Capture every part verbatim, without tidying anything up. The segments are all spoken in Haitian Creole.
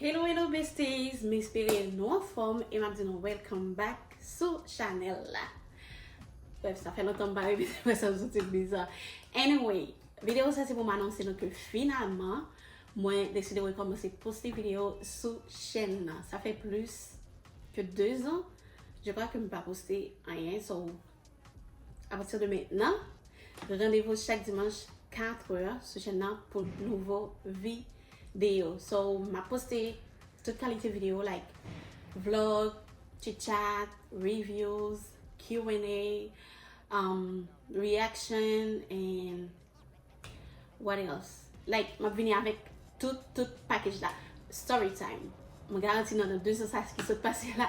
Hello, hello besties, m espere nou anfòm e m ap di nou welcome back sou chanèl la. Bref, sa fè lontan m pa repete, mwen sa m santi l biza. Anyway, videyo sa se pou m anonse nou ke finalman mwen deside rekòmanse poste videyo sou chèn nan. Sa fè plis ke de zan, je crois, ke m pa poste anyen, so à partir de maintenant, randevou chak dimanch kat è sou chèn nan pou nouvo videyo. So, m ap poste tout kalite videyo, like vlog, chit chat, reviews, Q and A, um, reaction, and what else? Like, m ap vini avèk tout, tout package la. Story time. Mwen garanti nan, nan de zan sa ki sot pase la,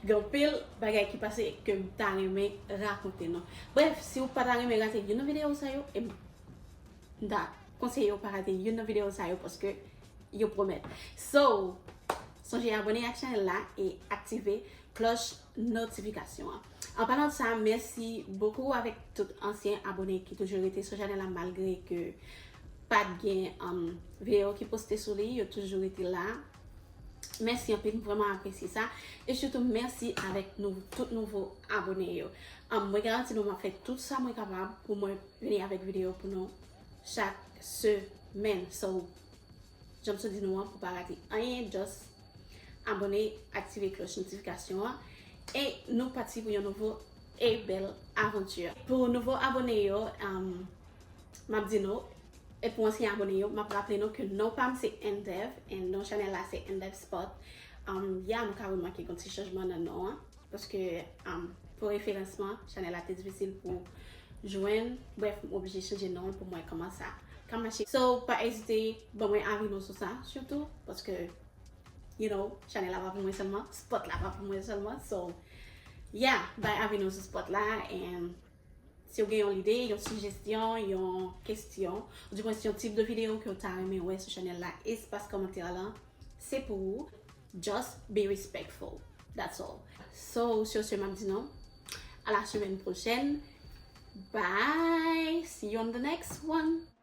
gen anpil bagay ki pase ke m ta renmen rakonte nou. Bref, si w pa ta renmen rate youn nan videyo sa yo, e m ta konseye w pa rate youn nan videyo sa yo paske yo pwomèt. So, sonje abòne ak chanèl la e aktive klòch notifikasyon an. An palan de sa, mèsi bokou avèk tout ansyen abòne ki toujou rete sou chanèl la malgre ke pa t gen um, videyo ki poste sou li, yo toujou rete la. Mèsi anpil, m vrèman apresye sa. E sitou mèsi avèk nou, tout nouvo abòne yo. Um, mwen garanti nou m ap fè tout sa mwen kapab pou mwen vini avèk videyo pou nou chak semèn. So, jan m sot di nou an, pou pa rate anyen, just abòne, aktive klòch notifikasyon an, e nou pati pou yon nouvo e bèl avanti. Pou nouvo abòne yo, um, m ap di nou, e pou ansyen abòne yo, m ap raple nou ke non pa m se Endev, and non chanèl la se Endev Spot. Um, ya, nou ka remake yon ti chanjman nan non an, paske um, pou referansman, chanèl la te difisil pou jwenn. Bref, m oblije chanje non pou m wè kòman sa ka mache. So, pa ezite ban mwen avi nou sou sa, sitou, paske you know, chanèl la pa pou mwen sèlman, spot la pa pou mwen sèlman. So, yeah, bay avi nou sou spot la. And si w gen yon lide, yon sijestyon, yon kestyon, ou di mwen si yon tip de videyo ke w ta renmen wè sou chanèl la, espas kòmantè lan se pou ou. Just be respectful. That's all. So, sur ce, m ap di nou, à la semaine prochaine. Bye. See you on the next one.